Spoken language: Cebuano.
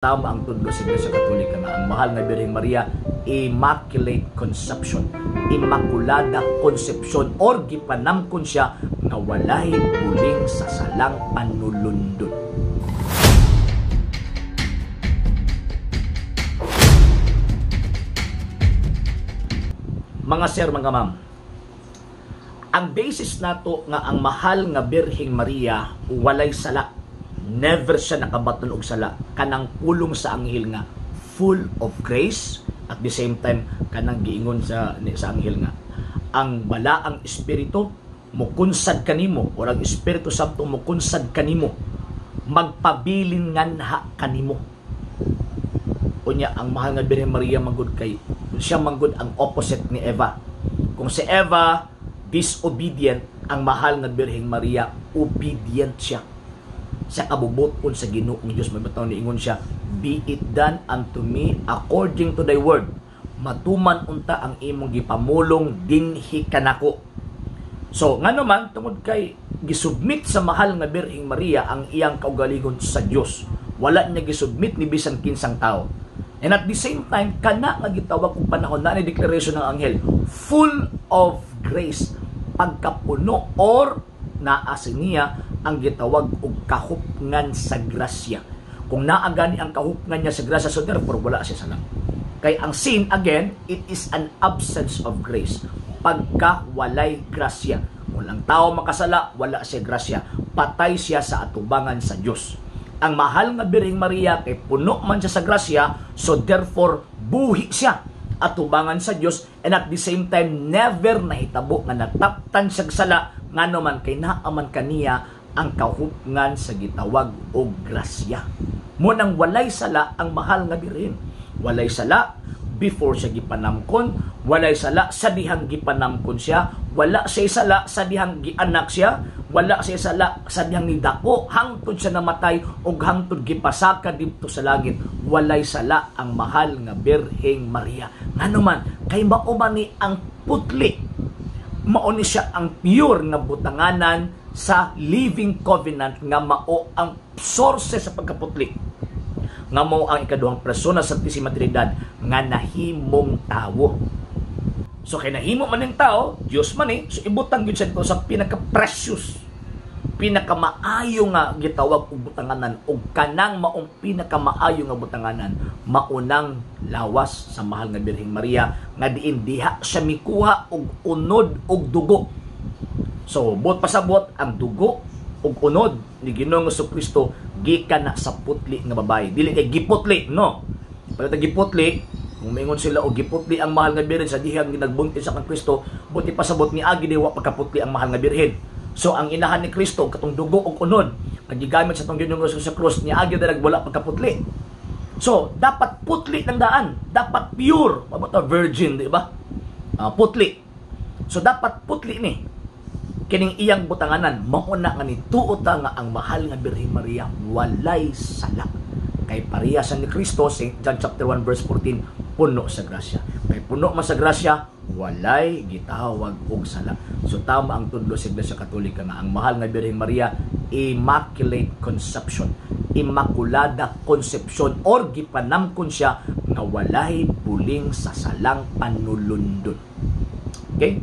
Tama ang tudlo sa Iglesia Katolika nga ang mahal nga Birheng Maria, Immaculate Conception, Immaculada Conception, or gipanamkon siya nga walay buling sa salang panulundon. Mga sir, mga ma'am, ang basis nato nga ang mahal nga Birheng Maria walay sala, never siya nakabaton og sala, kanang pulong sa anghel nga full of grace, at the same time kanang giingon sa anghel nga ang balaang espiritu mukunsad kanimo, or ang Espiritu Santo mukunsad kanimo, magpabilin nganha kanimo. Unya ang mahal nga Birhen Maria manggod kay siya manggod ang opposite ni Eva. Kung si Eva disobedient, ang mahal nga Birheng Maria obedient siya sa kabubuton sa Ginoong Dios. May bataw niingon siya, "Be it done unto me according to thy word." Matuman unta ang imong gipamulong dinhi kanako. So ngano man, tungod kay gisubmit sa mahal nga Birheng Maria ang iyang kaugalingon sa Dios. Wala niya gisubmit ni bisan kinsang tao. And at the same time, kana nga gitawag og panahon na ni declaration ng anghel, full of grace, pagkapuno or naa niya ang gitawag og kahupngan sa grasya. Kung naa gani ang kahupngan niya sa grasya, so therefore wala siya sala. Kay ang sin, again, it is an absence of grace. Pagka walay grasya. Kung ang tao makasala, wala siya grasya. Patay siya sa atubangan sa Dios. Ang mahal nga Birheng Maria kay puno man siya sa grasya, so therefore buhi siya atubangan sa Dios, and at the same time never nahitabo nga nataptan siya sala, ngano man kay naaman kaniya ang kahupngan sa gitawag og grasya. Mo nang walay sala ang mahal nga Birhen. Walay sala before siya gipanamkon, walay sala sa dihang gipanamkon siya, wala siya sala sa dihang gianak siya, wala siya sala sa dihang nidako hangtod siya namatay ug hangtod gipasaka didto sa langit. Walay sala ang mahal nga Birheng Maria. Ngano man kay mao man ni ang putli, mao ni siya ang pure nga butanganan sa living covenant nga mao ang source sa pagkaputli, nga mao ang ikaduhang persona sa Santisima Trinidad nga nahimong tawo. So kay nahimo man ning tao, Dios man ni, so ibutang gyud siya dito sa pinaka-precious, pinakamaayo nga gitawag og butanganan, og kanang maong pinakamaayo nga butanganan maunang lawas sa mahal nga Birheng Maria nga diin diha siya mikuha og unod og dugo. So buot pasabot ang dugo og unod ni Ginoong Kristo gikan na sa putli nga babae. Dili kay giputli, no. Pero giputli, kung maingon sila og giputli ang mahal nga Birhen sa dihang nagbuntis sa kang Kristo, buti pasabot ni agi di wa pagkaputli ang mahal nga Birhen. So ang inahan ni Kristo katong dugo og unod nga gigamit sa tong Ginoong sa krus ni agi dirag wala pagkaputli. So dapat putli ng daan, dapat pure, mabata virgin, di ba? Putli. So dapat putli ni kining iyang butanganan. Mao na nga nituo ta nga ang mahal nga Birheng Maria walay sala. Kay pareha sa ni Kristo, St. John chapter 1 verse 14, puno sa grasya. Kay puno man sa grasya, walay gitawag og sala. So tama ang tudlo sa Iglesia Katolika nga ang mahal nga Birheng Maria, Immaculate Conception, Immaculada Conception, or gipanamkon siya nga walay buling sa salang panulundon. Okay?